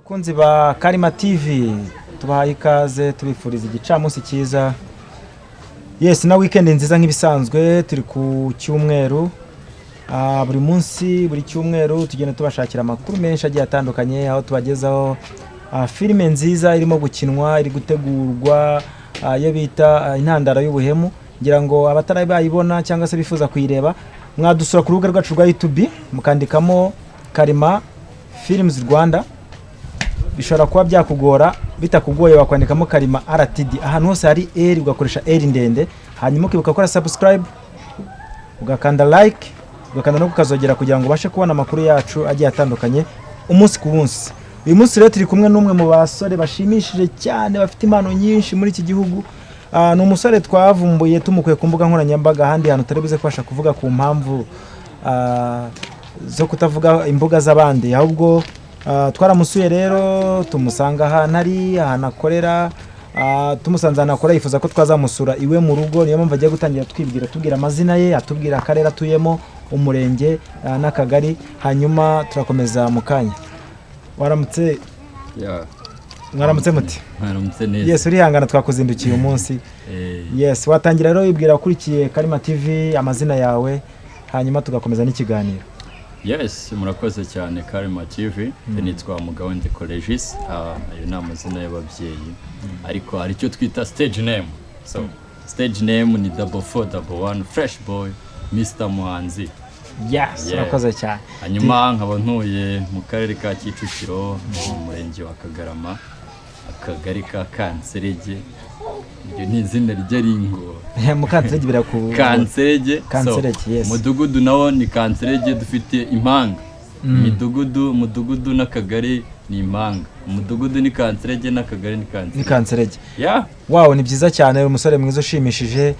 Abakunzi ba Karima TV, tubahaye ikaze, tubifuriza igicamunsi cyiza, yes, na weekend nziza. Nk'ibisanzwe turi ku cyumweru. Buri munsi, buri cyumweru tugenda tubashakira amakuru menshi agiye atandukanye, aho tubagezaho filime nziza irimo gukinwa, iri gutegurwa, iyo bita Intandaro y'Ubuhemu. Ngira ngo abatari bayibona cyangwa se bifuza kuyireba, mwadusura ku rubuga rwacu rwa YouTube, mukandikamo Karima Films Rwanda. Bishobora kuba byakugora, bitakugoye wakwandikamo Karima RTD, ahantu hose hari R ugakoresha R ndende, hanyuma ukibuka gukora subscribe, ugakanda like, ugakanda no kukazogera kugira ngo ubashe kubona amakuru yacu agiye atandukanye umunsi ku munsi. Uyu munsi rero turi kumwe n'umwe mu basore bashimishije cyane, bafite impano nyinshi muri iki gihugu. Ni umusore twavumbuye tumukuye ku mbuga nkoranyambaga, ahandi hantu tutari buze kubasha kuvuga ku mpamvu zo kutavuga imbuga z'abandi. Ahubwo twaramusuye rero, tumusanga ahantu ari, ahantu akorera. Tumusanze ahantu akora, yifuza ko twazamusura iwe mu rugo. Niyo mpamvu agiye gutangira twibwira, tubwira amazina ye, atubwira akarere atuyemo, umurenge n'akagari, hanyuma turakomeza mu kanya. Waramutse? Yeah. Mwaramutse muti? Mwaramutse neza. Yes, urihangana twakuzindukiye umunsi. Yes, watangira rero wibwira ukurikiye Karima TV amazina yawe, hanyuma tugakomeza n'ikiganiro. Yes, murakoze cyane, Karima TV. Nitwa Mugabo Regis. Ayo ni amazina y'ababyeyi, ariko hari icyo twita stage name. So stage name ni 4411 Fresh Boy Mr Muhanzi. Yes. Yeah. Urakoze cyane. Hanyuma nkaba ntuye mu karere ka Kicukiro, mu murenge wa Kagarama, akagari ka Kanserege. Iryo ni izina rijya ringora. Mukanserege biraku Kanserege. Kanserege, So, yes. umudugudu nawo ni Kanserege. Dufite impanga imidugudu, umudugudu n'akagari ni impanga. Umudugudu ni Kanserege n'akagari ni Ni Kanserege. Kanserege. Yeah. Wow, ni byiza cyane, uri umusore mwiza ushimishije.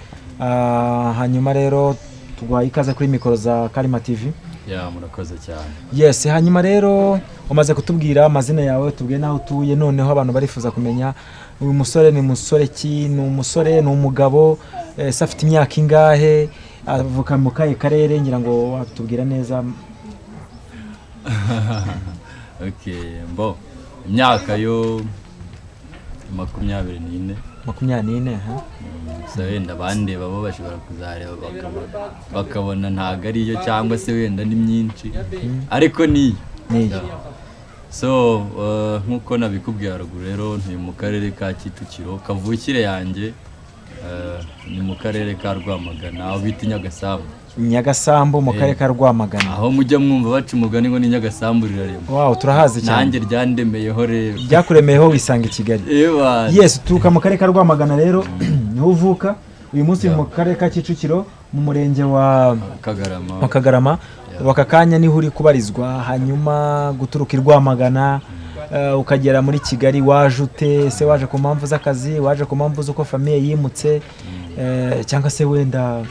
Hanyuma rero tuguhaye ikaze kuri mikoro za Karima TV. Yeah, murakoze cyane. Yes, hanyuma rero umaze kutubwira amazina yawe, tubwiye n'aho utuye. Noneho abantu barifuza kumenya uyu musore ni musore ki? Ni umusore, ni umugabo, ese afite imyaka ingahe, avuka mu kahe karere? Ngira ngo watubwira neza. Okay, mbo imyaka yo 24. 24, ha? Gusa wenda abandeba bo bashobora kuzareba bakabona ntabwo ariyo, cyangwa se wenda ni myinshi, ariko niyo. Niyo. Yeah. So nk'uko nabikubwiye haruguru rero, ntuye mu karere ka Kicukiro. Kavukire yanjye ni mu karere ka Rwamagana, aho bita i Nyagasambu. Nyagasambu, mu karere ka Rwamagana. Aho mujya mwumva baca umugani ngo ni Nyagasambu rirarema. Wow, turahazi cyane. Nanjye ryandemeyeho rero. Byakuremeyeho wisanga i Kigali. Eba. Yes, uturuka mu karere ka Rwamagana rero, niho uvuka. Uyu munsi uri mu karere ka Kicukiro, mu murenge wa Kagarama. Wa Kagarama. Ubu aka kanya niho uri kubarizwa. Hanyuma guturuka i Rwamagana ukagera muri Kigali, waje ute se? Waje ku mpamvu z'akazi, waje ku mpamvu z'uko famille yimutse, cyangwa se wenda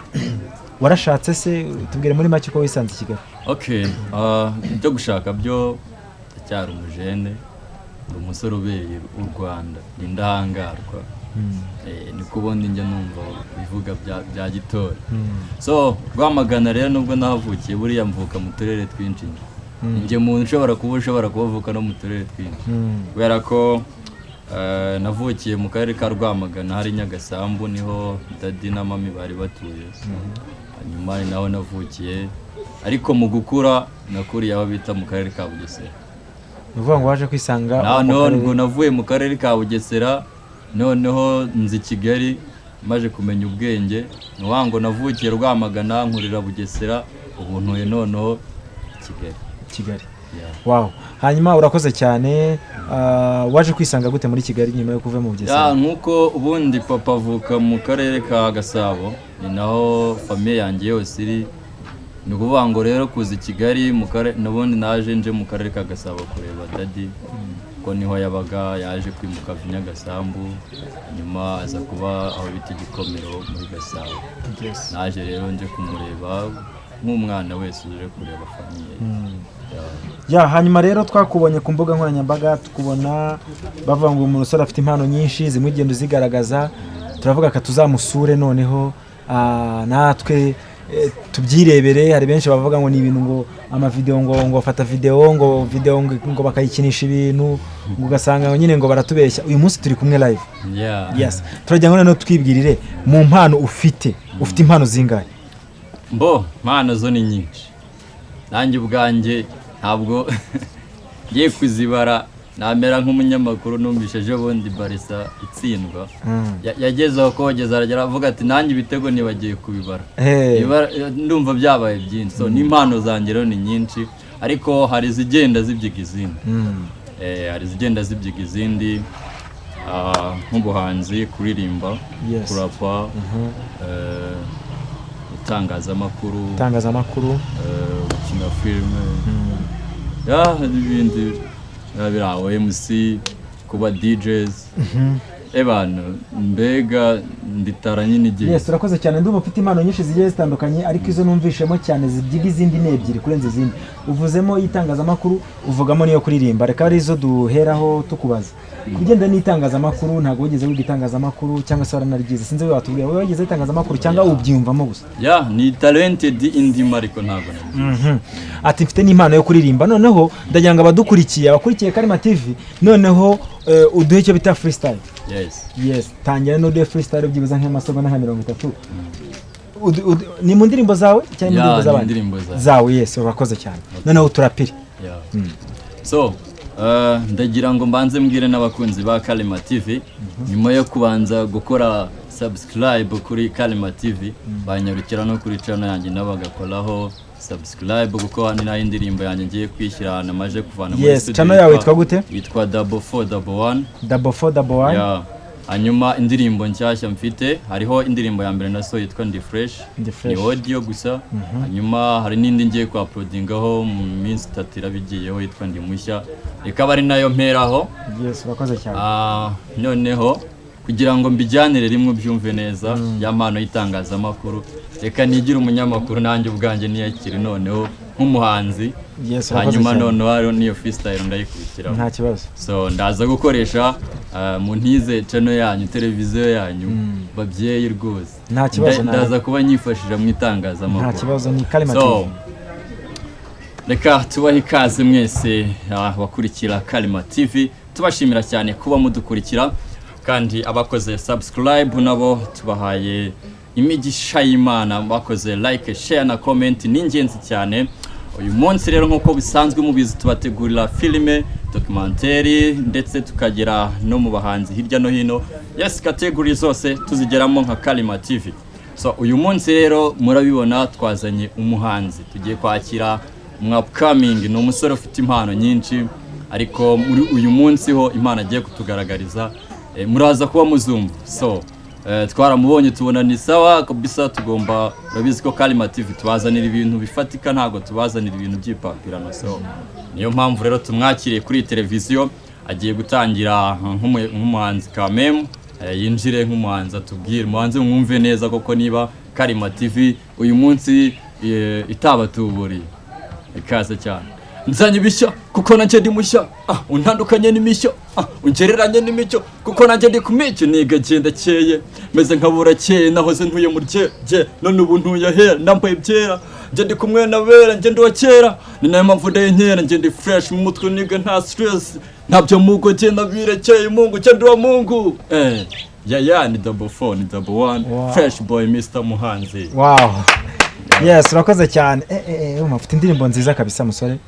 warashatse se? Tubwire muri make uko wisanze i Kigali. Okay, ibyo gushaka byo ndacyari umujene, ndi umusore ubereye u Rwanda, ni indahangarwa. Niko ubundi njya numva bivuga bya gitore. So Rwamagana rero, nubwo nahavukiye, buriya mvuka mu turere twinshi. Njye muntu ushobora kuba avuka no mu turere twinshi, kubera ko navukiye mu karere ka Rwamagana, hari Nyagasambu, niho daddy na mummy bari batuye. Hanyuma ni naho navukiye, ariko mu gukura nakuriye aho bita mu karere ka Bugesera. Ni ukuvuga ngo waje kwisanga mu None karere- ubwo navuye mu karere ka Bugesera, noneho nzi Kigali maje kumenya ubwenge. Ni ukuvuga ngo navukiye Rwamagana, nkurira Bugesera, ubu ntuye noneho Kigali. Kigali. Yeah. Wow, hanyuma urakoze cyane. Waje kwisanga gute muri Kigali nyuma yo kuva mu Bugesera? Nk'uko ubundi papa avuka mu karere ka Gasabo, ni naho famille yanjye yose iri. Ni ukuvuga ngo rero kuza i Kigali mu karere, n'ubundi naje nje mu karere ka Gasabo kureba daddy, kuko niho yabaga. Yaje kwimuka ava i Nyagasambu, nyuma aza kuba aho bita Igikomero muri Gasabo. Naje rero nje kumureba nk'umwana wese uje kureba famille ye. Yeah. Yeah, hanyuma rero twakubonye ku mbuga nkoranyambaga, tukubona bavuga ngo uyu musore afite impano nyinshi, zimwe ugenda uzigaragaza. Turavuga ka tuzamusure noneho natwe. Tubyirebere. Hari benshi bavuga ngo ni ibintu, ngo amavideo, ngo bafata video, ngo video, ngo bakayikinisha ibintu, ngo ugasanga nyine ngo baratubeshya. Uyu munsi turi kumwe live. Yes, turagira ngo noneho twibwirire mu mpano ufite. Ufite impano zingahe? Mbo impano zo ni nyinshi, nanjye ubwanjye ntabwo ngiye kuzibara, namera nk'umunyamakuru numvise ejo bundi Barça itsindwa. Yageze aho kogeza, aragera avuga ati: "Nanjye ibitego ntibagiye kubibara." Ndumva byabaye byinshi. So n'impano zanjye rero ni nyinshi, ariko hari izigenda zibyiga izindi. Hari izigenda zibyiga izindi, nk'ubuhanzi, kuririmba, kurapa, itangazamakuru, itangazamakuru, gukina filime, ya n'ibindi biba biri aho, MC, kuba DJs, ebana mbega nditara nyine igihe. Yes, urakoze cyane. Ndumva ufite impano nyinshi zigiye zitandukanye, ariko izo numvishemo cyane zibyiga izindi ni ebyiri kurenza izindi. Uvuzemo itangazamakuru, uvugamo n'iyo kuririmba. Reka ari izo duheraho tukubaza. Ku bigendanye n'itangazamakuru, ntabwo wigeze wiga itangazamakuru cyangwa se waranaryize? Sinzi, wowe watubwira, wowe wigeze itangazamakuru cyangwa ubyiyumvamo gusa? Ya, ni talented indimo, ariko ntabwo nabizi. Ati mfite n'impano yo kuririmba. Noneho ndagira ngo abadukurikiye, abakurikiye Karima TV, noneho uduhe icyo bita freestyle. Yes. Yes, tangira n'uduhe freestyle byibuze nk'amasegonda nka 30. Ni mu ndirimbo zawe cyangwa mu Ya, ndirimbo ni z'abandi? indirimbo zawe. Zawe, yes, urakoze cyane. Noneho turapire. Yeah. So ndagira ngo mbanze mbwire n'abakunzi ba Kalima TV, nyuma yo kubanza gukora subscribe kuri Kalima TV, banyarukira no kuri channel yanjye nabo bagakoraho subscribe, kuko hano naho indirimbo yanjye ngiye kwishyira namaje kuvana muri studio. Channel yawe yitwa gute? Yitwa 4411. 4411. Yeah. Hanyuma indirimbo nshyashya mfite, hariho indirimbo ya mbere naso yitwa Ndi Fresh. Ndi Fresh. Ni audio gusa. Hanyuma hari n'indi ngiye kuuploadingaho mu minsi 3 iraba igiyeho, yitwa Ndi Mushya, ikaba ari nayo mperaho. Yes, urakoze cyane. Noneho kugira ngo mbijyanire rimwe ubyumve neza, ya mpano y'itangazamakuru, reka nigire umunyamakuru nanjye ubwanjye niyakire noneho nk'umuhanzi. Yes, urakoze Hanyuma cyane. noneho hariho n'iyo freestyle ndayikubitiraho. Nta kibazo. So ndaza gukoresha, mu ntize channel yanyu, televiziyo yanyu, babyeyi rwose. Nta kibazo, Ndaza kuba nyifashisha mu itangazamakuru. Nta kibazo, ni Kalima So TV. Reka tubahe ikaze mwese abakurikira Kalima TV, tubashimira cyane kuba mudukurikira, kandi abakoze subscribe nabo tubahaye imigisha y'Imana, bakoze like, share na comment, ni ingenzi cyane. Uyu munsi rero, nk'uko bisanzwe mubizi, tubategurira filime, documentary, ndetse tukagera no mu bahanzi hirya no hino. Yes, category zose tuzigeramo nka Kalima TV. So uyu munsi rero murabibona twazanye umuhanzi, tugiye kwakira umu upcoming, ni umusore ufite impano nyinshi, ariko muri uyu munsi ho impano agiye kutugaragariza, muraza kuba muzumva. So twaramubonye tubona ni sawa kabisa. Tugomba, urabizi ko Kalima TV tubazanira ibintu bifatika, ntabwo tubazanira ibintu by'ipapirano. So niyo mpamvu rero tumwakiriye kuri iyi televiziyo, agiye gutangira nk'umuhanzi kamemu, yinjire nk'umuhanzi, atubwire, muhanze mwumve neza koko niba Kalima TV uyu munsi itabatuburiye. Ikaze cyane. Nzanye ibishya kuko nanjye ndi mushya, untandukanye n'imishyo, ungereranye n'imico kuko nanjye ndi ku mico. Niga genda keye meze nka burakeye, nahoze ntuye mu rye, none ubu ntuye ahera, ndambaye byera, njye ndi kumwe na bera, njye ndi uwa kera, ni nayo mpamvu ndeye nkera. Njye ndi fresh mu mutwe, niga nta stress, ntabyo mugo genda birekeye Mungu, njye ndi uwa Mungu. Ya, ni 44, ni 11. Fresh boy, Mr Muhanzi. Wow, yes, urakoze cyane. Ufite indirimbo nziza kabisa, musore.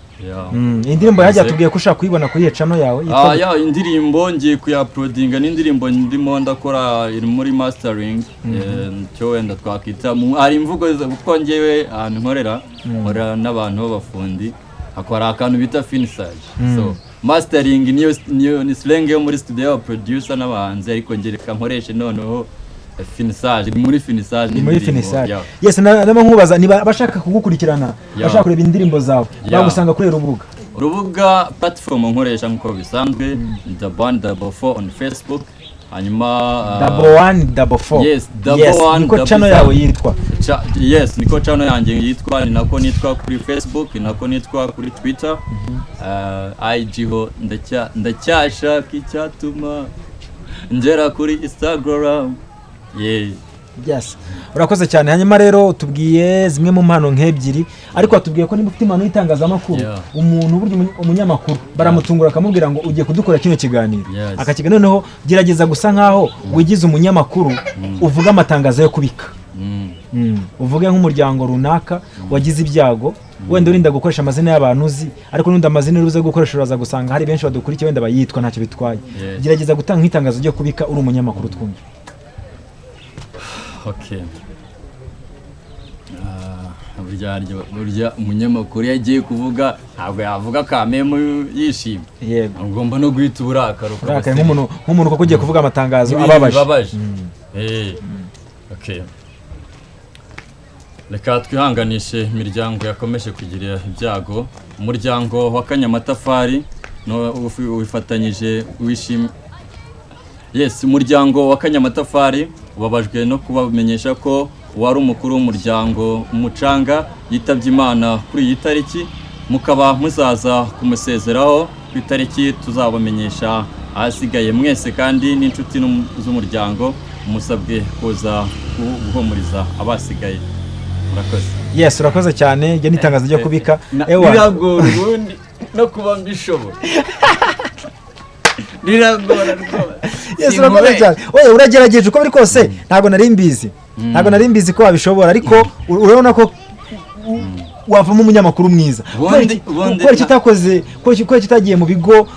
Iyi ndirimbo yajya tubwiye ko ushaka kuyibona kuri iyo channel yawe yitwa gute? Ya, indirimbo ngiye kuyauploadinga, n'indirimbo ndimo ndakora, iri muri mastering. Cyo wenda twakwita hari imvugo kuko ngewe ahantu nkorera n'abantu b'abafundi, hakora akantu bita finissage. So mastering niyo ni slang yo muri studio y'aba producer n'abahanzi, ariko nge reka nkoreshe noneho finissage, ni muri finissage. Ni muri n'indirimbo, finissage. Yeah. Yes, ndimo nkubaza niba bashaka kugukurikirana, bashaka kureba indirimbo zawe, bagusanga kuri rubuga? Urubuga, platform nkoresha nk'uko bisanzwe ni 1144 on Facebook. Hanyuma 1144? Yes, double Yes, one, niko double channel seven. yawe yitwa. Yes, niko channel yanjye yitwa, ni nako nitwa kuri Facebook, ni nako nitwa kuri Twitter. IG ho ndacyashaka icyatuma ngera kuri Instagram, yeah. Yes. Urakoze cyane. Hanyuma rero tubwiye zimwe mu mpano nk'ebyiri, ariko watubwiye ko niba ufite impano y'itangazamakuru, umuntu burya umunyamakuru baramutungura akamubwira ngo ugiye kudukora kino kiganiro, akakiga. Noneho gerageza gusa nkaho wigize umunyamakuru, uvuga amatangazo yo kubika. Uvuge nk'umuryango runaka wagize ibyago, wenda urinda gukoresha amazina y'abantu uzi, ariko n'undi amazina uri buze gukoresha uraza gusanga hari benshi badukurikiye wenda bayitwa, ntacyo bitwaye. Gerageza gutanga nk'itangazo ryo kubika uri umunyamakuru, twumve. Okay. Burya umunyamakuru iyo agiye kuvuga ntabwo yavuga kamemu yishimye. Ugomba no guhita uburakari. Urakaye nk'umuntu koko ugiye kuvuga amatangazo Nk'ibintu ababaje. bibabaje. Okay. Reka twihanganishe imiryango yakomeje kugira ibyago. Umuryango wa Kanyamatafari no wifatanyije wishim. Yes, umuryango wa Kanyamatafari ubabajwe no kubamenyesha ko uwari umukuru w'umuryango Umucanga yitabye Imana kuri iyi tariki, mukaba muzaza kumusezeraho ku itariki tuzabamenyesha. Ahasigaye mwese kandi n'inshuti z'umuryango musabwe kuza guhumuriza abasigaye. Murakoze. Yes, urakoze cyane. Iryo ni itangazo ryo kubika. Ewa. Biragora ubundi no kuba mbishobora, biragora rwose. Yes, urakoze cyane. Oya, uragerageje uko biri kose. Ntabwo nari mbizi ko wabishobora, ariko urabona ko wavamo umunyamakuru mwiza. Kubera iki utakoze, kubera iki utagiye mu bigo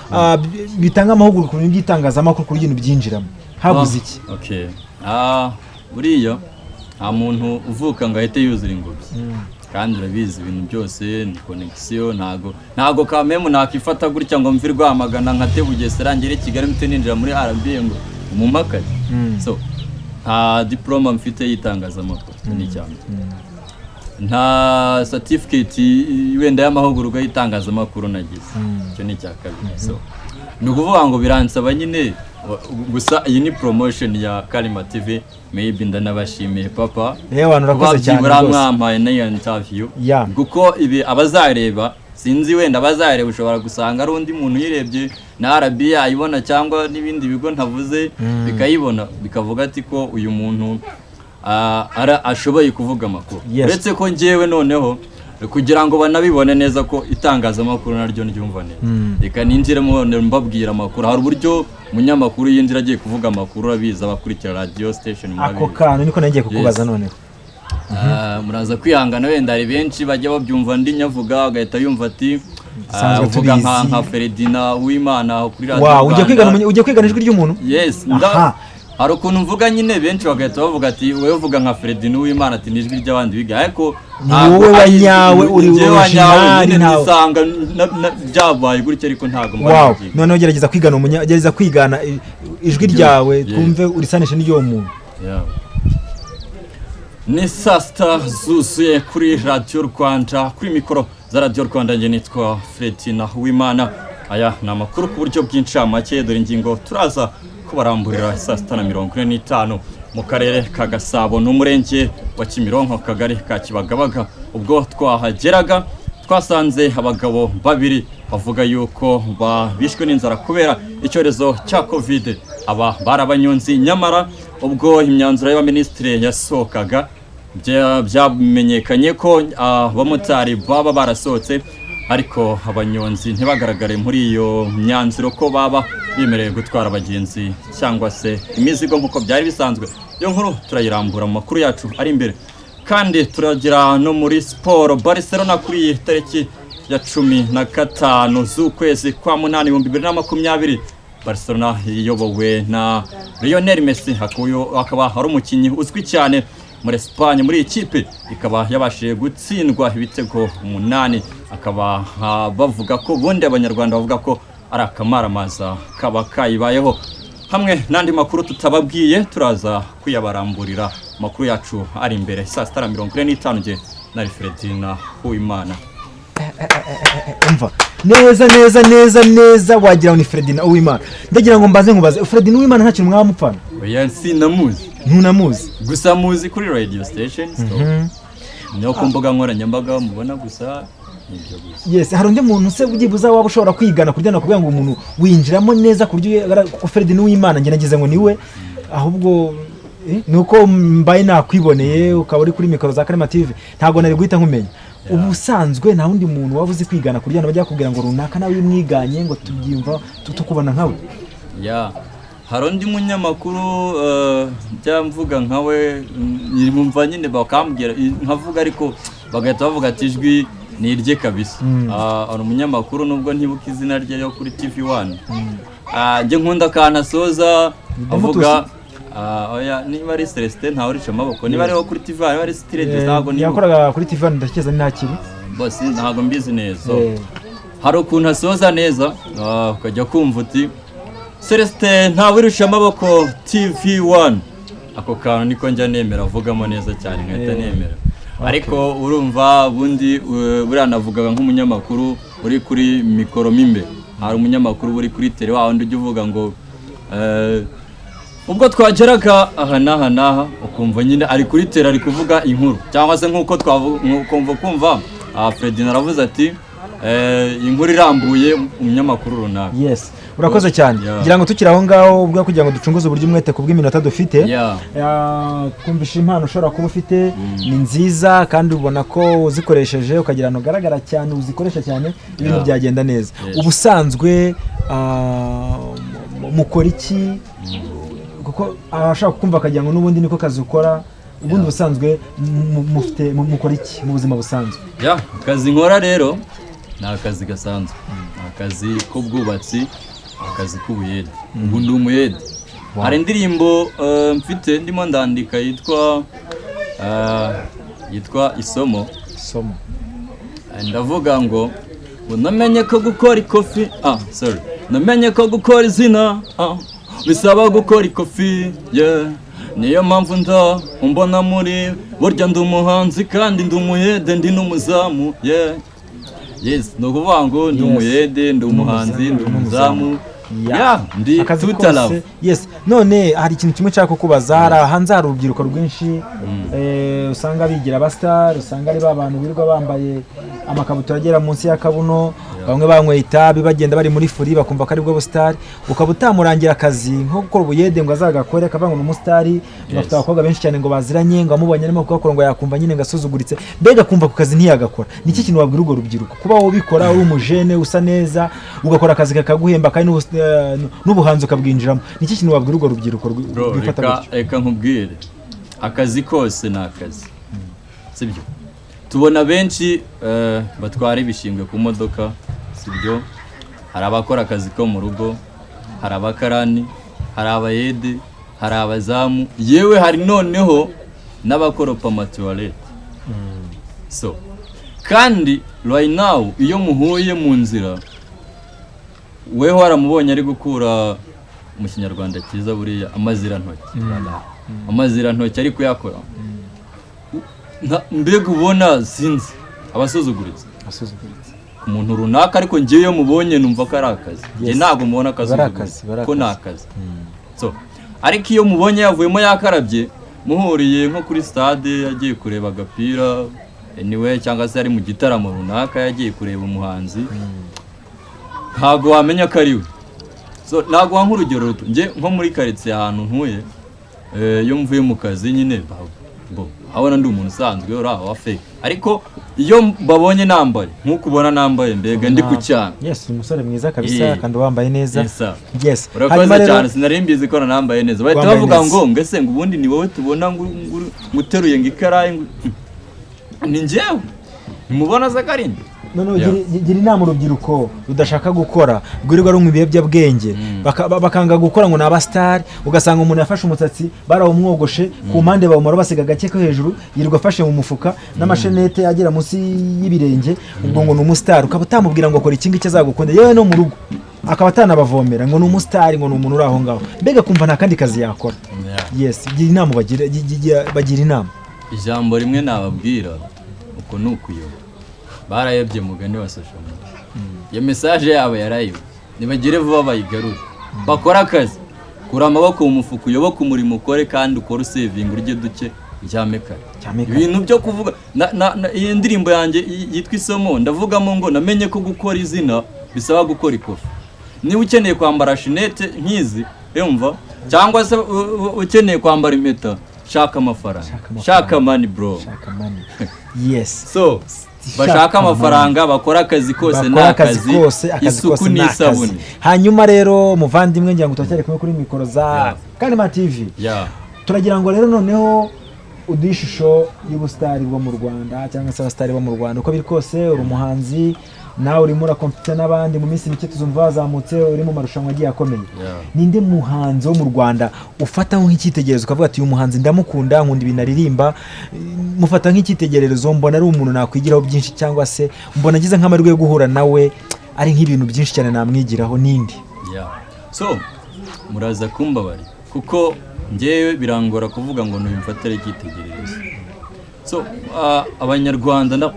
bitanga amahugurwa ku bintu by'itangazamakuru, ku buryo ibintu byinjiramo? Habuze iki? Okay. Buriya nta muntu uvuka ngo ahite yuzura ingobyi, kandi urabizi ibintu byose ni connection. Ntago kamemu nakifata gutya ngo mve i Rwamagana nkate Bugesera ngere i Kigali mpite ninjira muri RBA ngo umumakaye. So nta diploma mfite y'itangazamakuru, icyo ni icya mbere. Nta certificate wenda y'amahugurwa y'itangazamakuru nagize, icyo ni icya kabiri. So ni ukuvuga ngo biransaba nyine gusa iyi ni promotion ya Karima TV, maybe ndanabashimiye papa Ewa, urakoze cyane kuba rwose. mwampaye n'iyo interview, kuko ibi abazareba, sinzi, wenda abazareba ushobora gusanga ari undi muntu uyirebye na RB yayibona cyangwa n'ibindi bigo ntavuze bikayibona, bikavuga ati ko uyu muntu ashoboye kuvuga amakuru. Uretse ko njyewe noneho kugira ngo banabibone neza ko itangazamakuru naryo ryumva neza, reka ninjiremo mbabwira amakuru. Hari uburyo umunyamakuru yinjira agiye kuvuga amakuru, urabizi abakurikira radio station Ako murabizi. kantu niko nagiye kukubaza. Noneho Muraza kwihangana, wenda hari benshi bajya babyumva ndi nyavuga agahita yumva ati Dusanzwe uvuga nka tubizi. nka Ferdinand Uwimana kuri radio Wow, ugiye kwigana Rwanda. ugiye kwigana ijwi ry'umuntu? Yes, hari ukuntu mvuga nyine benshi bagahita bavuga ati wowe uvuga nka Ferdinand Uwimana, ati ni ijwi ry'abandi biga, ariko Ni ntabwo wowe wa ari nyawe, uri njyewe wa nyawe original, nyine. Nisanga byabaye gutya, ariko ntabwo mba nabyiga. Noneho gerageza kwigana ijwi ryawe, twumve urisanishe n'iry'uwo muntu. Yeah. Ni saa 6 zuzuye kuri Radiyo Rwanda, kuri mikoro za Radiyo Rwanda njye nitwa Fredina Uwimana. Aya ni amakuru ku buryo bw'incamake. Dore ingingo turaza kubaramburira saa 6:45: mu karere ka Gasabo n'umurenge wa Kimironko, akagari ka Kibagabaga, ubwo twahageraga twasanze abagabo babiri bavuga yuko bishwe n'inzara kubera icyorezo cya Covid. Aba bari abanyonzi, nyamara ubwo imyanzuro y'abaminisitiri yasohokaga byamenyekanye ko abamotari baba barasohotse, ariko abanyonzi ntibagaragare muri iyo myanzuro ko baba bemerewe gutwara abagenzi cyangwa se imizigo nk'uko byari bisanzwe. Iyo nkuru turayirambura mu makuru yacu ari imbere. Kandi turagira no muri siporo. Barcelona kuri iyi tariki ya 15 z'ukwezi kwa munani 2020, Barcelona iyobowe na Lionel Messi, akaba ari umukinnyi uzwi cyane muri Espagne, muri iyi kipe ikaba yabashije gutsindwa ibitego 8, akaba bavuga ko ubundi abanyarwanda bavuga ko ari akamaramaza kaba kayibayeho. Hamwe n'andi makuru tutababwiye turaza kuyabaramburira amakuru yacu ari imbere saa 6:45. Nge nari Fredina Uwimana. Umva neza neza neza neza, wagira ngo ni Ferdinand Uwimana. Ndagira ngo mbaze, nkubaze, Ferdinand Uwimana nta kintu mwaba mupfana? Oya, sinamuzi. Ntunamuzi? Gusa muzi kuri radio station, so no ku mbuga nkoranyambaga mubona, gusa nibyo gusa. Yes, hari undi muntu se byibuze waba ushobora kwigana kugira ngo nakubwira ngo umuntu winjiramo neza ku buryo kuko Ferdinand Uwimana njye nagize ngo niwe, ahubwo Ni uko mbaye nakwiboneye ukaba uri kuri mikoro za Karema TV, ntabwo nari guhita nkumenya. Ubusanzwe nta wundi muntu waba uzi kwigana ku buryo abantu bajya bakubwira ngo runaka nawe iyo umwiganye ngo tubyumva tukubona nkawe? Ya, hari undi munyamakuru njya mvuga nkawe, nkumva nyine bakambwira nkavuga, ariko bagahita bavuga ati ijwi ni irye kabisa. Hari umunyamakuru, nubwo ntibuka izina rye, yo kuri TV One. Njye nkunda akantu asoza avuga. Oya, niba ari Celestin ntawe urica amaboko, niba ariho kuri TV One, niba ari City Radio, ntabwo nibuka. Yakoraga kuri TV, ndakeza ntakiri. Bose ntabwo mbizi neza. So, hari ukuntu asoza neza, ukajya kumva uti Celestin ntawirusha amaboko, TV One. Ako kantu niko njya nemera, avugamo neza cyane nkahita nemera. Ariko urumva ubundi buriya navugaga nk'umunyamakuru uri kuri mikoro mo imbere. Hari umunyamakuru uri kuri tele, wa wundi ujya uvuga ngo ubwo twageraga aha n'aha n'aha, ukumva nyine ari kuri tele ari kuvuga inkuru, cyangwa se nk'uko twavuga kumva Fredina aravuze ati inkuru irambuye, umunyamakuru runaka. Yes, urakoze cyane. Yeah. Ngira ngo tukiri aho ngaho ubwo, kugira ngo ducunguze uburyo umwete ku bw'iminota dufite, twumvishe impano ushobora kuba ufite ni nziza, kandi ubona ko uzikoresheje ukagira ahantu ugaragara cyane, uzikoresha cyane, ibintu byagenda neza. Ubusanzwe mukora iki? Kuko abashaka kumva akagira ngo n'ubundi niko kazi ukora ubundi. Ubusanzwe mufite mukora iki mu buzima busanzwe? Ya, akazi nkora rero ni akazi gasanzwe, ni akazi k'ubwubatsi, akazi k'ubuyede. Ubu ndi umuyede. Hari indirimbo mfite ndimo ndandika yitwa Isomo. Somo. Ndavuga ngo namenye ko gukora ikofi, sorry, namenye ko gukora izina bisaba gukora ikofi, yeah. Niyo mpamvu nda umbona muri burya ndi umuhanzi kandi ndi umuyede, ndi n'umuzamu, yeah. Yes, ni ukuvuga ngo ndi umuyede, ndi umuhanzi, ndi umuzamu. Yeah, ndi Akazi tutalove. kose. Yes, none hari ikintu kimwe nshaka kukubaza. Hari hanze hari urubyiruko rwinshi usanga bigira abasitari, usanga ari ba bantu birirwa bambaye amakabutura agera munsi y'akabuno, bamwe banyweye itabi, bagenda bari muri furi, bakumva ko aribwo busitari. Ukaba utamurangira akazi nko gukora ubuyede ngo azagakore, akavuga ngo ni umusitari, ngo afite abakobwa benshi cyane ngo baziranye, ngo amubonye arimo kugakora ngo yakumva nyine ngo asuzuguritse, mbega akumva ku kazi ntiyagakora. Ni iki kintu wabwira urwo rubyiruko? Kuba wowe ubikora uri umujene usa neza, ugakora akazi kakaguhemba, kandi n'ubuhanzi ukabwinjiramo, ni iki kintu wabwira urwo rubyiruko Bro, rwifata reka gutyo? Reka nkubwire, akazi kose ni akazi, sibyo? Tubona benshi batwara ibishingwe ku modoka, sibyo? Hari abakora akazi ko mu rugo, hari abakarani, hari abayede, hari abazamu, yewe hari noneho n'abakoropa amatuwarete. So kandi right now iyo muhuye mu nzira, weho waramubonye ari gukura, mu Kinyarwanda cyiza buriya, amazirantoki, amazirantoki ari kuyakora. Mbega ubona sinzi abasuzuguritse Asuzuguritse. ku muntu runaka, ariko njyewe iyo mubonye numva ko ari akazi. Njye ntabwo mubona Bari akazi, akasuzuguritse, bari ko ni akazi. akazi. So ariko iyo mubonye yavuyemo yakarabye, muhuriye nko kuri stade yagiye kureba agapira anyway, cyangwa se ari mu gitaramo runaka yagiye kureba umuhanzi, ntabwo wamenya ko ari we. So naguha nk'urugero ruto. Njye nko muri karitsiye ahantu ntuye, iyo mvuye mu kazi nyine bo abona ndi umuntu usanzwe uri aho wa fake, ariko iyo babonye nambaye nk'uko ubona nambaye, mbega ndi ku cyana. Yes, uri umusore mwiza kabisa kandi wambaye neza. Yes, sir. Yes. Urakoze Hanyuma rero- cyane, sinari mbizi ko nambaye neza. Bahita Wambaye bavuga neza. ngo ngese ngo ubundi ni wowe tubona ngo uteruye ngo ikarayi ngo ni njyewe ntimubona se ko ari njye? Noneho gira inama urubyiruko rudashaka gukora, rwirirwa runywa ibiyobyabwenge, bakanga gukora ngo ni abasitari. Ugasanga umuntu yafashe umusatsi barawumwogoshe ku mpande, bawumara basiga gake ko hejuru, yirirwa afashe mu mufuka n'amashenete agera munsi y'ibirenge, ubwo ngo ni umusitari. Ukaba utamubwira ngo akora iki ngiki azagukunda, yewe no mu rugo akaba atanabavomera, ngo ni umusitari, ngo ni umuntu uri aho ngaho, mbega kumva nta kandi kazi yakora. Yes, gira inama bagira, bagira inama. Ijambo rimwe nababwira, uko ni ukuyoba, barayobye mugani wa social media. Iyo message yabo yarayobye, nibagire vuba bayigarure, bakore akazi. Kura amaboko mu mufuka, uyoboke umurimo, ukore kandi ukore usevinga, urye duke, uryame kare. Uryame kare. Ibintu byo kuvuga iyi ndirimbo yanjye yitwa Isomo, ndavugamo ngo namenye ko gukora izina bisaba gukora ikofi. Niba ukeneye kwambara shinete nk'izi, yumva. Cyangwa se ukeneye kwambara impeta, shaka amafaranga. Shaka amafaranga. Shaka money, bro. Shaka money, yes. So bashaka amafaranga, bakora akazi kose. Ni Bakora akazi akazi kose, akazi isuku kose ni akazi. n'isabune. Hanyuma rero, muvandimwe, ngira ngo turacyari kumwe kuri mikoro za Karema TV. Turagira ngo rero noneho uduhe ishusho y'ubusitari bwo mu Rwanda, cyangwa se abasitari bo mu Rwanda. Uko biri kose uri umuhanzi, nawe urimo urakompita n'abandi, mu minsi mike tuzumva wazamutse, uri mu marushanwa agiye akomeye. Ninde muhanzi wo mu Rwanda ufata nk'icyitegererezo, ukavuga ati: "Uyu muhanzi ndamukunda, nkunda ibintu aririmba, mufata nk'icyitegererezo, mbona ari umuntu nakwigiraho byinshi, cyangwa se mbona agize nk'amahirwe yo guhura nawe ari nk'ibintu byinshi cyane namwigiraho"? Ninde? Yeah. So muraza kumbabarira kuko njyewe birangora kuvuga ngo numfatire icyitegererezo. So Abanyarwanda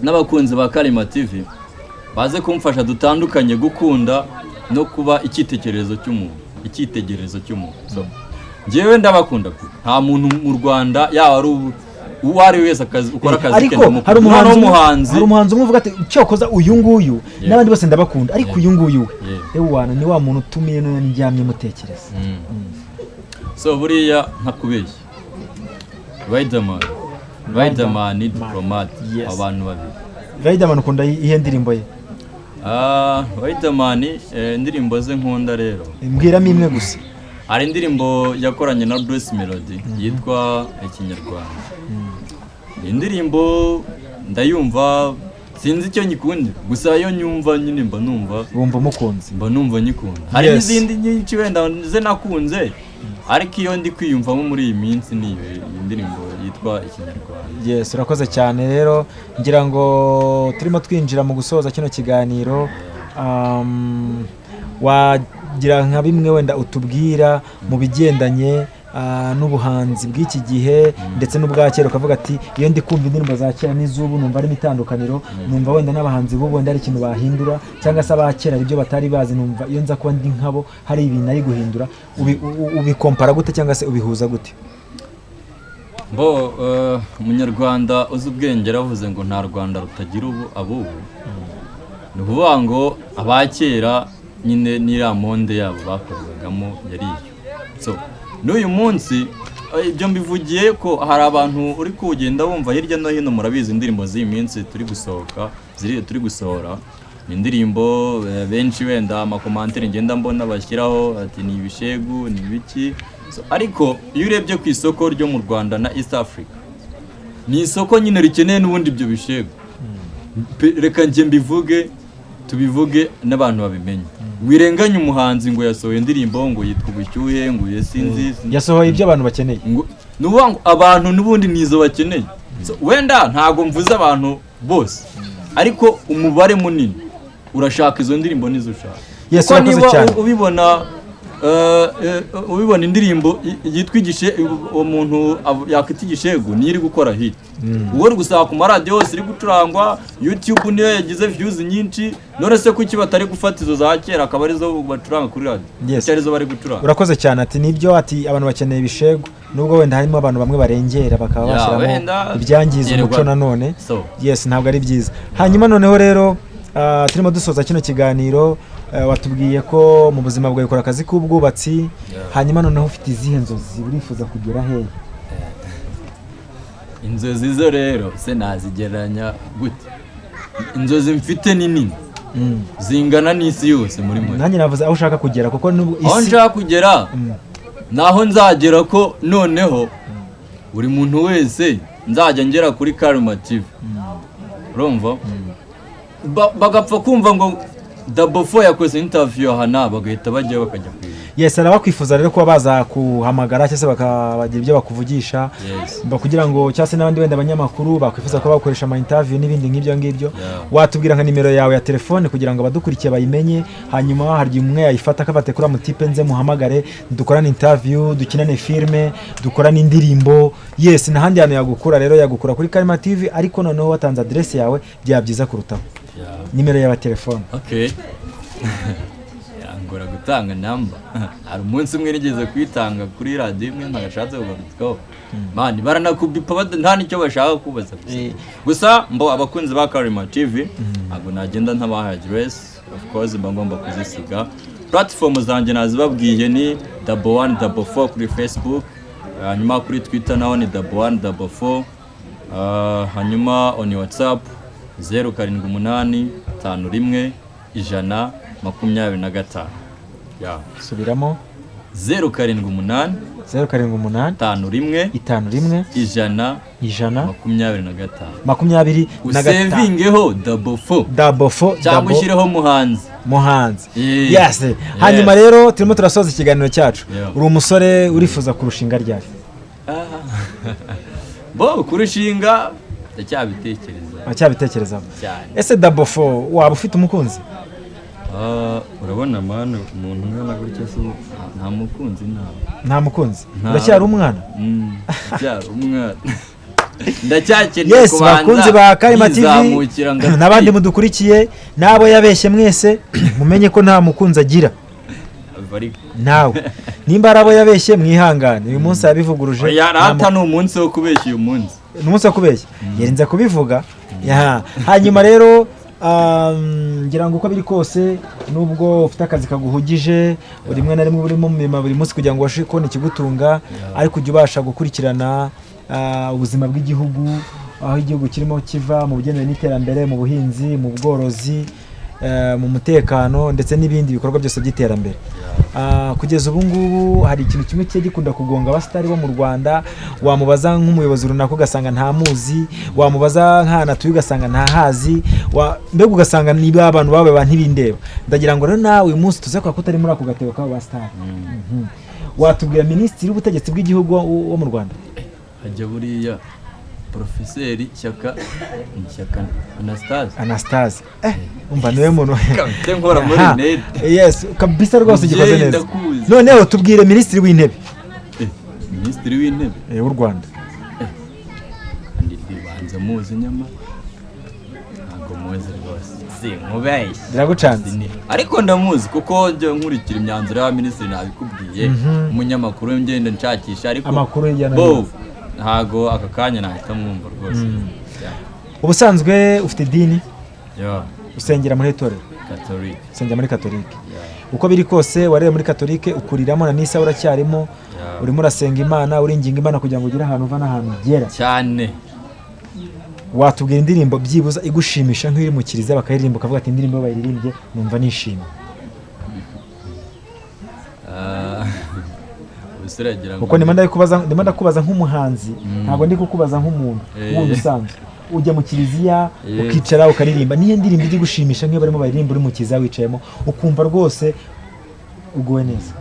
n'abakunzi ba Karima TV baze kumfasha dutandukanye gukunda no kuba icyitegererezo cy'umuntu, icyitegererezo cy'umuntu. So njyewe ndabakunda pe. Nta muntu mu Rwanda, yaba ari uwo ari we wese, akazi ukora akazi ke, Ariko ndamukunda. hari umuhanzi Noneho umuhanzi hari umuhanzi umwe uvuga ati: "Cyokoza uyu nguyu, n'abandi bose ndabakunda, ariko uyu nguyu we, ewana, ni wa muntu utumiye none ndyamye mutekereza." So buriya ntakubeshya, Riderman, Riderman, Diplomate. Abantu babiri. Riderman ukunda iyihe ndirimbo ye? Ah, Riderman, indirimbo ze nkunda rero, Mbwiramo imwe gusa. Hari indirimbo yakoranye na Bruce Melody yitwa Ikinyarwanda. Iyi ndirimbo ndayumva, sinzi icyo nyikundira, gusa iyo nyumva nyine mba numva Wumva umukunzi. mba numva nyikunda. Hari n'izindi nyinshi wenda ze nakunze, ariko iyo ndi kwiyumvamo muri iyi minsi ni iyi ndirimbo yitwa Ikinyarwanda. Yes, urakoze cyane. Rero ngira ngo turimo twinjira mu gusoza kino kiganiro. Wagira nka bimwe wenda utubwira mu bigendanye n'ubuhanzi bw'iki gihe ndetse n'ubwa kera, ukavuga ati: "Iyo ndi kumva indirimbo za kera n'iz'ubu numva harimo itandukaniro, numva wenda n'abahanzi b'ubu wenda hari ikintu bahindura, cyangwa se aba kera hari ibyo batari bazi, numva iyo nza kuba ndi nkabo hari ibintu ari guhindura." Ubikompara gute cyangwa se ubihuza gute? Bo Umunyarwanda uzi ubwenge yaravuze ngo nta Rwanda rutagira ubu abubu. Ni ukuvuga ngo abakera nyine n'iriya monde yabo bakoreragamo yari iyo. So n'uyu munsi ibyo mbivugiye ko hari abantu uri kugenda wumva hirya no hino. Murabizi, indirimbo z'iyi minsi turi gusohoka, ziri turi gusohora, ni indirimbo benshi wenda amakomantere ngenda mbona bashyiraho ati ni ibishegu, ni ibiki. So, ariko iyo urebye ku isoko ryo mu Rwanda na East Africa, ni isoko nyine rikeneye n'ubundi ibyo bishegu. Reka njye mbivuge, tubivuge n'abantu babimenye. Wirenganye umuhanzi ngo yasohoye indirimbo ngo yitwa Ubushyuhe, ngo uye sinzi. Yasohoye ibyo abantu bakeneye. Ngo ni ukuvuga ngo abantu n'ubundi nizo bakeneye. So, wenda ntabwo mvuze abantu bose, ariko umubare munini urashaka izo ndirimbo nizo ushaka. Yes, Kuko urakoze niba cyane. ubibona indirimbo yitwa igishe, uwo muntu yakwita igishegu niyo iri gukora hit, uwo uri gusaba ku maradiyo hose iri gucurangwa, YouTube niyo yagize views nyinshi. None se kuki batari gufata izo za kera akaba arizo bacuranga kuri radiyo? Kuki arizo bari gucuranga? Urakoze cyane. Ati nibyo, ati abantu bakeneye ibishegu, nubwo wenda harimo abantu bamwe barengera bakaba Ya, bashyiramo wenda ibyangiza umuco nanone. So yes, ntabwo ari byiza. Hanyuma noneho rero turimo dusoza kino kiganiro, watubwiye ko mu buzima bwawe ukora akazi k'ubwubatsi. Hanyuma noneho ufite izihe nzozi? Urifuza kugera hehe? Inzozi zo rero se nazigereranya gute? Inzozi mfite ni nini, zingana n'isi yose muri mwe. Nanjye navuze aho ushaka kugera, kuko Aho isi nshaka kugera, naho nzagera ko noneho buri muntu wese nzajya ngera kuri Karma TV, urumva, bagapfa kumva ngo Double Four yakoze interview aha n'aha, bagahita bajyayo bakajya kwiga. Yes, arabakwifuza rero kuba baza kuhamagara cyangwa se bakabagira ibyo bakuvugisha kugira ngo, cyangwa se n'abandi wenda abanyamakuru bakwifuza kuba bakoresha ama interview n'ibindi nk'ibyo ngibyo. Watubwira nka nimero yawe ya telefone kugira ngo abadukurikiye bayimenye, hanyuma hari igihe umwe yayifata akafata kuri mutipe, nze muhamagare dukorane interview, dukinane filme, dukorane indirimbo. Yes, n'ahandi hantu yagukura rero yagukura kuri Karima TV, ariko noneho watanze adresse yawe byaba byiza kurutaho. Nimero yawe ya telefone. Okay, yangora gutanga namba. Hari umunsi umwe nigeze kuyitanga kuri radiyo imwe ntagashatse kugarukaho, man, baranakubipa nta n'icyo bashaka kubaza. Gusa gusa mbo abakunzi ba Karima TV, ntabwo nagenda ntabahaye address, of course mba ngomba kuzisiga. Platform zanjye nazibabwiye, ni 1144 kuri Facebook, hanyuma kuri Twitter naho ni 1144, hanyuma on WhatsApp 0785110025. Yeah. Subiramo. 078 078 51 51 100 100 25. 25. Usevingeho 44 44. Cyangwa Double ushyireho muhanzi. Muhanzi. Yeah. Yes. Hanyuma rero turimo turasoza ikiganiro cyacu. Uri umusore, urifuza kurushinga ryari? Bo kurushinga ndacyabitekereza. Acyabitekerezaho. Cyane. Ese 44, waba ufite umukunzi? Ah, urabona man, umuntu ungana gutya se ubu nta mukunzi, ntawe. Nta mukunzi? Ntawe. Uracyari umwana. Ndacyari umwana, ndacyakeneye Yes. kubanza Bakunzi ba Karima TV yizamukira ngatwika. n'abandi mudukurikiye n'abo yabeshye mwese, mumenye ko nta mukunzi agira. Ariko Nawe nimba ari abo yabeshye, mwihangane, uyu munsi yabivuguruje. Oya, Nta rata ni umunsi wo kubeshya uyu munsi. Ni umunsi wo kubeshya, yarinze kubivuga. Ya, hanyuma rero ngira ngo uko biri kose, nubwo ufite akazi kaguhugije, rimwe na rimwe urimo mu mirimo buri munsi kugira ngo ubashe kubona ikigutunga, ariko ujya ubasha gukurikirana ubuzima bw'igihugu, aho igihugu kirimo kiva mu bigendanye n'iterambere, mu buhinzi, mu bworozi, mu mutekano ndetse n'ibindi bikorwa byose by'iterambere. Kugeza ubu ngubu hari ikintu kimwe kijya gikunda kugonga abasitari bo mu Rwanda: wamubaza nk'umuyobozi runaka ugasanga ntamuzi, wamubaza nk'ahantu atuye ugasanga ntahazi, mbega ugasanga niba abantu bawe ba ntibindeba. Ndagira ngo rero nawe uyu munsi tuze kwa ko utari muri ako gatebo k'abo basitari. Watubwira minisitiri w'ubutegetsi bw'igihugu wo mu Rwanda? Hajya buriya Porofeseri Shyaka, ni Shyaka Anastase. Anastase, umva, niwe muntu. Kamite nkora muri Aha. net. Yes, kabisa rwose ugikoze Mubyeyi, neza. ndakuzi. Noneho tubwire minisitiri w'intebe. Minisitiri w'intebe W'u Rwanda. Kandi ndibanza muzi, nyamara ntabwo muzi rwose, sinkubeshye. Biragucanze. Ariko ndamuzi kuko njya nkurikira imyanzuro y'abaminisitiri, nabikubwiye, umunyamakuru ngenda nshakisha, ariko Amakuru hirya no bo hino. Ntago aka kanya nahita mwumva rwose. Yeah. Ubusanzwe ufite idini? Yeah. Usengera muri itorero? Catholic. Usengera muri Katolike? Yeah. Uko biri kose warewe muri Katolike, ukuriramo, na n'isa uracyarimo. Yeah. Urimo urasenga Imana, uringinga Imana kugira ngo ugere ahantu uva n'ahantu ugera. Cyane. Watubwira indirimbo byibuza igushimisha, nk'iri mu kiliziya bakayiririmba ukavuga ati: "Indirimbo bayiririmbye numva nishimye"? Ah, ubuse uragira ngo Kuko ndimo ndakubaza nk'umuhanzi, ntabwo ndi kukubaza nk'umuntu wundi usanzwe. Ujya mu kiliziya, ukicara ukaririmba, niyo ndirimbo ijya igushimisha nk'iyo barimo baririmba uri mu kiliziya wicayemo, ukumva rwose uguwe neza?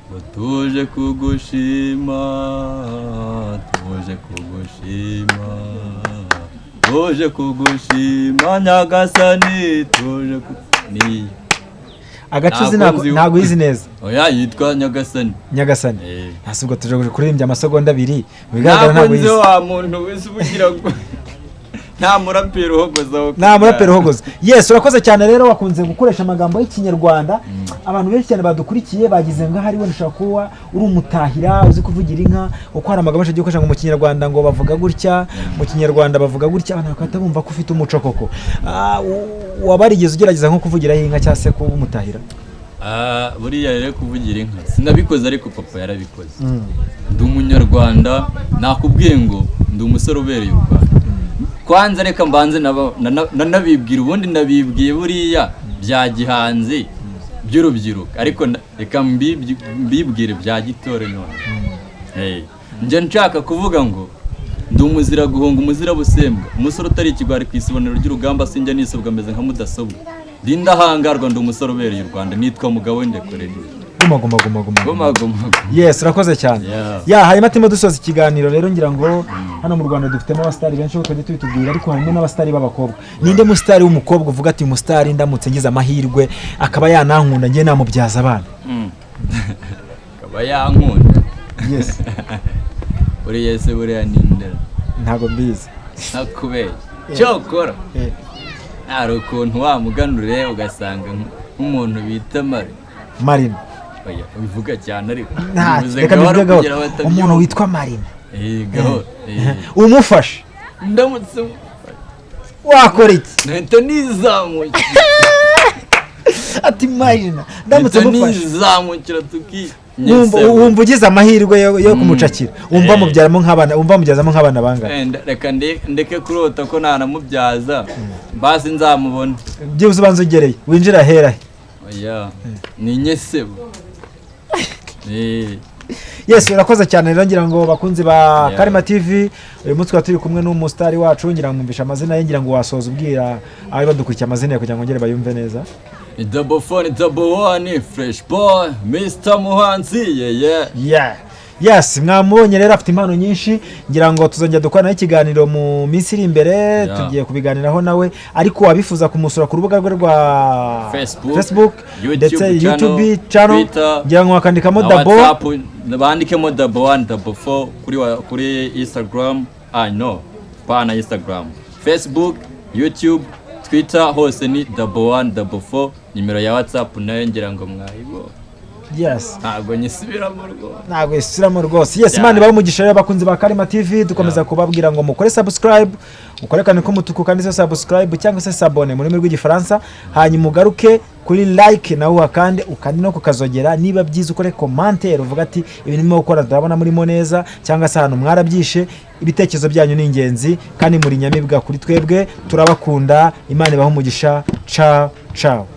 Ngo tuje kugushima, tuje kugushima, tuje kugushima Nyagasani, tuje ku ni Agace uzi? Ntabwo nzi. Ntabwo uyizi neza. Oya, yitwa Nyagasani. Nyagasani. Ntasi ubwo tuje kuririmbya amasegonda 2, mu bigaragara Ntabwo ntabwo nzi. uyizi. Wa muntu wese ubugira ngo nta muraperi uhogozaho. Nta muraperi uhogoza. Yes, urakoze cyane. Rero wakunze gukoresha amagambo y'Ikinyarwanda. Abantu benshi cyane badukurikiye bagize ngo ahari wenda ushobora kuba uri umutahira, uzi kuvugira inka, kuko hari amagambo menshi agiye ukoresha ngo mu Kinyarwanda ngo bavuga gutya, mu Kinyarwanda bavuga gutya, abantu bagahita bumva ko ufite umuco koko. Waba warigeze ugerageza nko kuvugiraho inka cyangwa se kuba umutahira? Ah, buriya rero kuvugira inka sinabikoze, ariko papa yarabikoze. Ndi Umunyarwanda, nakubwiye ngo ndi umusore ubereye u Rwanda. Kwanza reka mbanze nanabibwira, ubundi nabibwiye buriya bya gihanzi by'urubyiruko, ariko reka mbibwire bya gitore none. Hey, njya nshaka kuvuga ngo ndi umuzira guhunga, umuzira busembwa, umusore utari ikigwari ku isibonero ry'urugamba, sinjya nisobwa, ameze nka mudasobwa, ndi indahangarwa, ndi umusore ubereye u Rwanda, nitwa Mugabo Ndekorera. Guma guma guma guma. Guma guma guma. Yes, urakoze cyane. Yeah. Ya, hanyuma turimo dusoza ikiganiro rero, ngira ngo hano mu Rwanda dufitemo abasitari benshi nk'uko tujya tubitubwira, ariko harimo n'abasitari b'abakobwa. Ninde musitari w'umukobwa uvuga ati: "Umusitari ndamutse ngize amahirwe akaba yanankunda, ngiye namubyaza abana"? Akaba yankunda? Yes. Buriya se buriya ni indera? Ntabwo mbizi. Ntakubeshya, cyokora hari ukuntu wamuganure ugasanga nk'umuntu bita Mari. Marina? Oya, ubivuga cyane ariko. Nta Bivuze reka gahoro mbivuge gahoro. kugira batabyumva. Umuntu witwa Marina. Gahoro. Umufashe? Ndamutse Wakora iki? Nahita nizamuye. Ati imagine ndamutse Mpita mufashe. Nizamukira tuki. Wumva ugize amahirwe yo kumucakira, wumva mubyaramo nk'abana, wumva mubyazamo nk'abana bangahe? Reka ndeke kurota ko nanamubyaza, basi nzamubona. Byibuze ubanza ugereye winjira ahera he? Oya, ni nyesebo. Yes, urakoze cyane rero. Ngira ngo bakunzi ba Karima TV, uyu munsi twari turi kumwe n'umusitari wacu. Ngira ngo mwumvishe amazina ye. Ngira ngo wasoza ubwira abari badukurikiye amazina ye kugira ngo ngere bayumve neza. Ni double four, ni double one, fresh boy, Mr Muhanzi, yeah. Yeah. Yes, mwamubonye rero, afite impano nyinshi. Ngira ngo tuzongera dukorana ikiganiro mu minsi iri imbere. Tugiye kubiganiraho nawe, ariko wabifuza kumusura ku rubuga rwe rwa Facebook, Facebook YouTube ndetse channel, YouTube channel, Twitter, ngira ngo wakandikamo na Double WhatsApp, bandikemo double one double four kuri Instagram. Ah no, pana Instagram, Facebook, YouTube, Twitter, hose ni double one double four. Nimero ya WhatsApp nayo ngira ngo mwayibonye. Ntabwo nyisubiramo rwose. Ntabwo isubiramo rwose. Yes. Imana ibahe umugisha rero, abakunzi ba Karima TV. Dukomeza kubabwira ngo mukore subscribe, ukore akantu k'umutuku kanditseho subscribe cyangwa se s'abonner mu rurimi rw'Igifaransa, hanyuma ugaruke kuri like nawe uhakande, ukande no kukazogera. Niba byiza ukore commentaire, uvuga ati ibintu murimo gukora ndabona murimo neza, cyangwa se ahantu mwarabyishe. Ibitekerezo byanyu ni ingenzi kandi muri nyamibwa kuri twebwe. Turabakunda, Imana ibahe umugisha. Ciao ciao.